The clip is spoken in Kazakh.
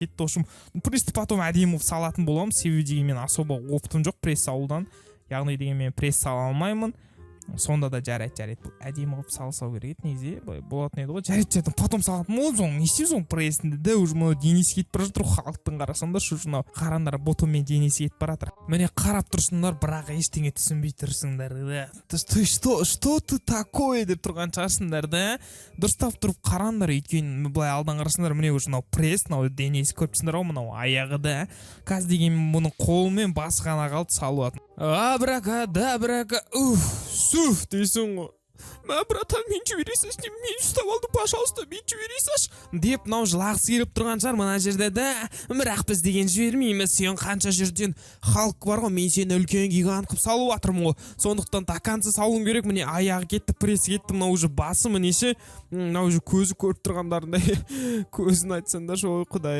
Кетті. В общем, прессті потом әдемі қылып салатын боламын, себебі деген мен особо опытым жоқ пресс салудан, яғни деген мен пресс сала алмаймын. Сонда да жарайды, жарайды, бұл әдемі қылып сала салу керек еді негізі, былай болатын еді ғой. Жарайды, жарайды, потом салатын боламыз оны. Не істейміз оның прессінде да? Уже мынау денесі кетіп бара жатыр ғой халықтың, қарасаңдаршы. Уже мынау, қараңдар, ботамен денесі кетіп бара жатыр. Міне, қарап тұрсыңдар, бірақ ештеңе түсінбей тұрсыңдар да. Ты что, что ты такое деп тұрған шығарсыңдар да. Дұрыстап тұрып қараңдар, өйткені былай алдан қарасаңдар, міне, уже мынау пресс, мынау денесі, көріп тұрсыңдар ғой, мынау аяғы да. Қазір деген бұның қолы мен басы ғана қалды салып. Абракадабрака, уф, суф дейсің ғой. Мә, братан, мен жібере салшы, мен ұстап алдым, пожалуйста, мен жібере салшы деп мынау жылағысы келіп тұрған шығар мына жерде да. Бірақ біз деген жібермейміз. Сен қанша жерден Халк бар ғой, мен сені үлкен гигант қылып салып жатырмын ғой, сондықтан до конца салуым керек. Міне, аяғы кетті, пресс кетті, мынау уже басы, міне ше, мынау уже көзі, көріп тұрғандарындай көзін айтсаңдаршы, ой, құдай.